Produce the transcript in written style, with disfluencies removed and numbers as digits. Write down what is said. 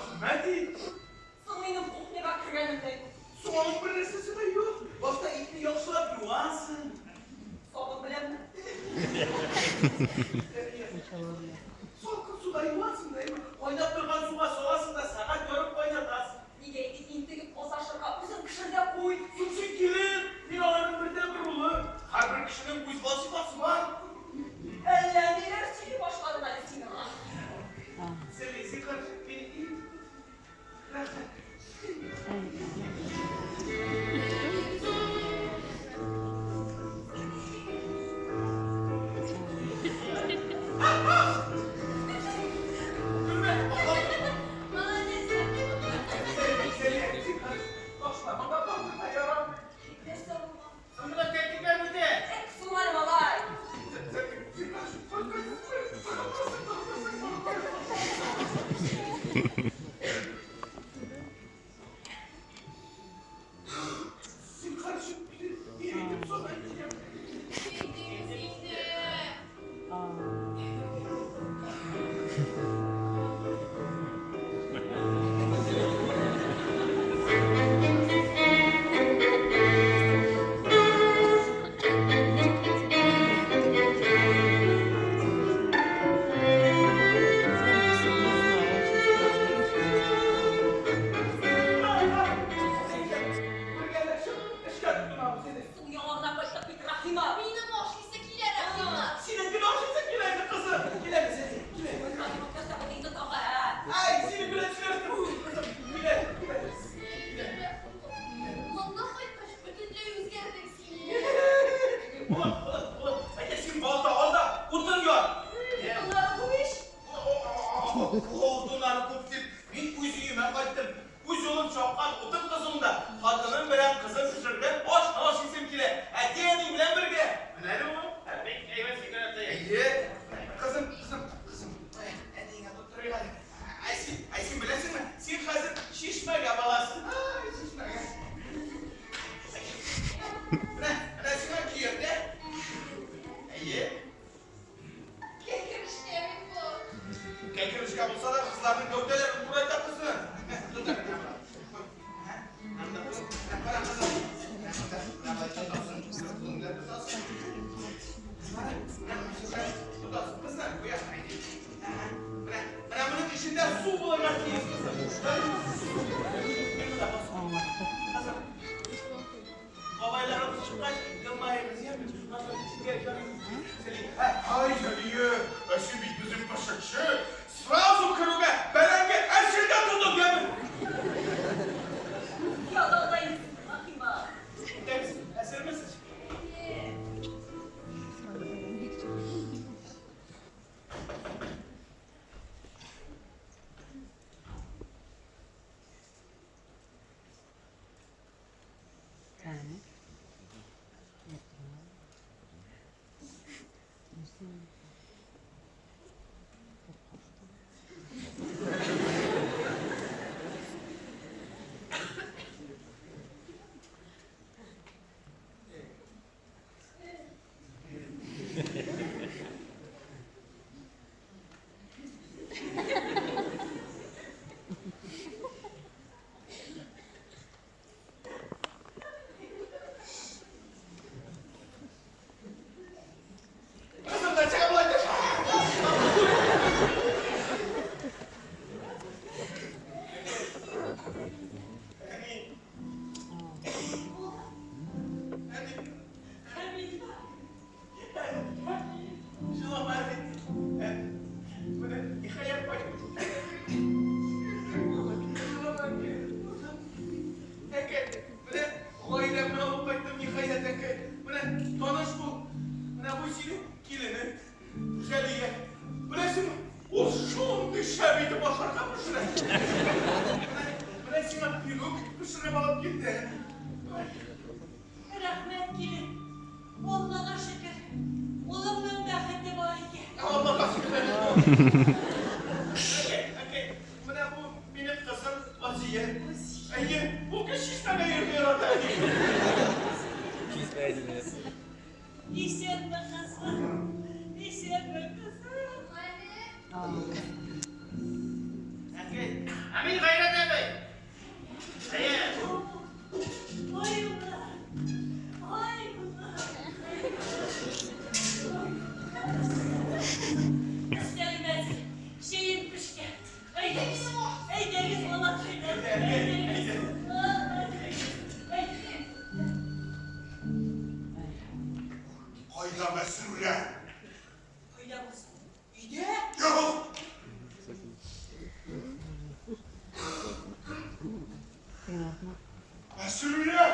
Рәхмәт ит. Соң минем кухняга кергәнем дә юк. Соң аның бер нәрсәсе дә юк. Башта итне яхшылап юасың. Сабын беләнме? Салкын суда юасың да, кайнап торган суга саласың да сәгать ярым кайнатасың. Нигә инде интегеп асашырга, үзең пешер дә куй. Соң син килен, мин аларның бердәнбер улы. Һәрбер кешенең үз вазифасы бар. Әллә ниләр сөйли башладың әле син аңа. Сәлия, зинһар, мине ит. Рәхмәт. Көлмә, балам. Молодец. Сәлия, зинһар, ташла, монда тартырга ярамый. Нәрсә булган? Соң монда кәкекләр үтә. Эк, соң әле, малай. Зинһар, кой, кой, кой, Зинһар өчен мине итеп сана әйтәм. Сөйдегез инде. Бергәләшеп эшкә тотынабыз инде. Соң яңа гына кайттык бит, Рәхимә. Минем ашыйсы килә, Рәхимә. Синең генә ашыйсың килә инде, кызым. Килә, Сәлия, килә. Рәхимә, нәрсә булды инде тагы, ә? Ай, синең белән сөйләштем. Кызым, килә, килә. Монда кайткач бөтенләй үзгәрдең син. Улым, улым, улым, әйдә син балта ал да утын яр. Утыннары күп ич. Утыннары күп дип, мин үз өемә кайттым. Үз улым чапкан утын кызуында хатыным белән кызым пешергән ашны ашыйсым килә. Әти-әни белән бергә. Менә әле улым. Бик әйбәт фикер, әти. Әйе. Кызым, кызым, кызым. Әниеңә тоттырыйк әле. Әй син, әй син беләсеңме? Син хәзер чишмәгә баласың. Ай, чишмәгә. Менә, менә сиңа көянтә. Әйе. Кәкер эшкә бит бу. Кәкер эшкә булса да кызларның гәүдәләрен турайта, кызым. Тот әле, менә монда. Куй. Менә монда куй. Менә кара, кызым. Менә монда, менә болай тотасың. Кулың белән тотасың. Менә, менә тотасың. Кызым, куясың. Менә, менә моның эчендә су булырга тиеш, кызым. Мин монда басам. Кызым. Бабайларыбыз чыккач, елмаегыз, яме? Ай, Җәлия, ә син бит безнең пешекче. Сразу керүгә бәрәңге әчергә тотып, яме? Ядал да инде син, Рәхимә. Әзермесез? Әзермесез? Әйе. Кызым, нәрсәгә болай итәсең? Әни, әни, Жылама, әни. Менә, ниһаять кайттым. Жылама, әни. Әкәй, менә гаиләмне алып кайттым, ниһаять, әкәй. Менә таныш бул. Менә бу синең киленең, Җәлия. Беләсеңме, ул шундый шәп итеп ашарга пешерә. Менә, менә сиңа пирог пешереп алып килде. Рәхмәт, килен. Аллага шөкер. Улымның бәхете бар икән. Аллага шөкер. Әкәй, әкәй, менә бу минем кызым Азия. Әйе, ул кеше чишмәгә йөрергә ярата. Исәнме, кызым? Исәнме, кызым? Әле. Әкәй, ә минем Мәсрүрә. Кайда булсын? Өйдә? Юк. Мәсрүрә.